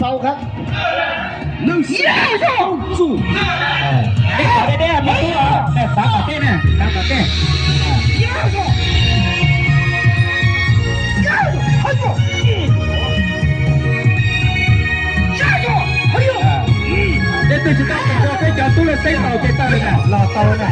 Sau khab. Nws sau txug. Deb kom deb deb, me tub, xav kom deb na, xav kom deb. Deb twg tsis tau kom dua, peb cov tub laj xeeb tau ces tau na, los tau na.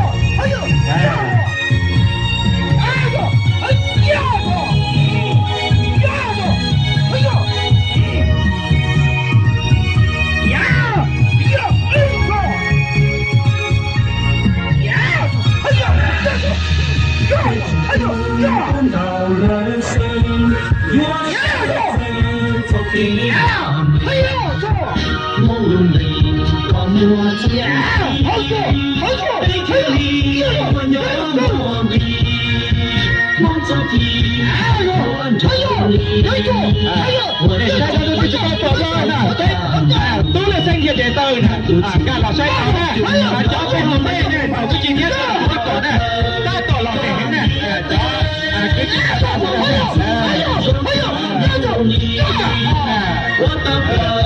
Ua nej saib, cov tub tsis tau pom dua na, peb tub laj xeeb ntiag tes taw na, nkag los saib tau na. Cov peb hauv peb ne, thaum tub tsis thiab tau pom na, tab tom los pem heev na. Cov kwv tij tau pom na,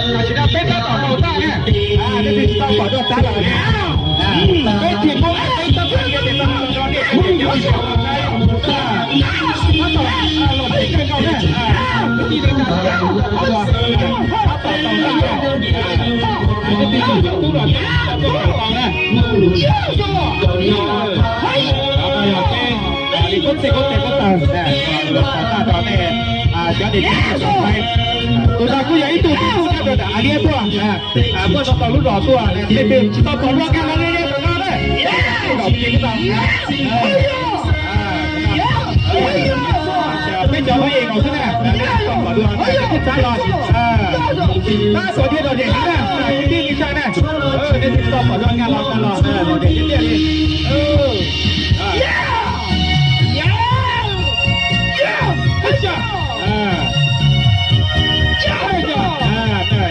tsis tau peb tab tom tau tag na, nej tsis tau pom dua tag los ne. Peb tsis muaj peb tab tom ntiag tes taw los rau nej, tab tom los pem kawg nkaus na. Tus no kuj yog ib tug tub nyob rau ntawm Aliab tuaj, muaj tau lub zos tuaj, nej twg tsis tau pom dua nkag los ne, tom no na. Peb cov phooj ywg nkaus xwb na, tsis tau pom dua, nej twb txav los, tab tom thiaj dom zem heev na, kwv tij neej tsa na. Nej twb tsis tau pom dua nkag los, nkag los dom zem tiag tiag li.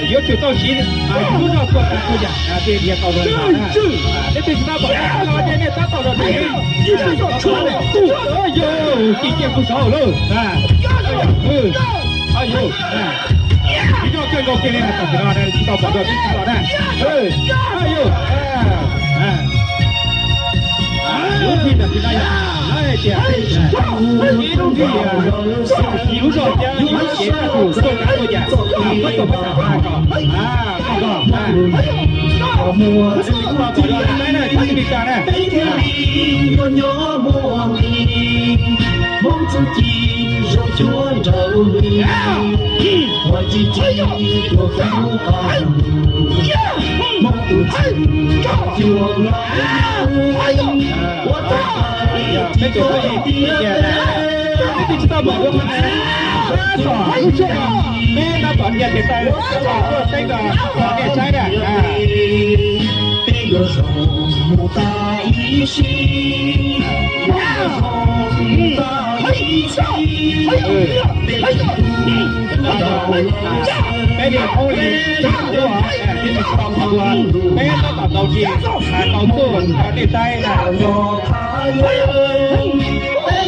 Yuav tsum tau siv lub zog tuaj tag kuj yam, nej twb tsis tau pom dua los ces nej tab tom dom zem. Yog ci ciaj kuj saud lawm. Tsis nyob kawg nkaus kiag li, tam sim no tsis tau pom dua tib tug los na. Lub ntij tam sim no yog hais tias ib lub ntij, ib lub zog thiab ib lub cev tuaj tus tuaj tsav tuaj yam, koj tau pab tam haj kom, koj kom, koj tsis pom dua saib na, kwv tij neej tsa na. Peb tus phooj ywg tias, peb twb tsis tau pom dua, tab tom lub tshuaj, peb tab tom ntiag tes taw los tuaj saib kom nej saib na. Peb niag phooj ywg, peb tab tom tau tsis tau tuaj kom nej saib na. Peb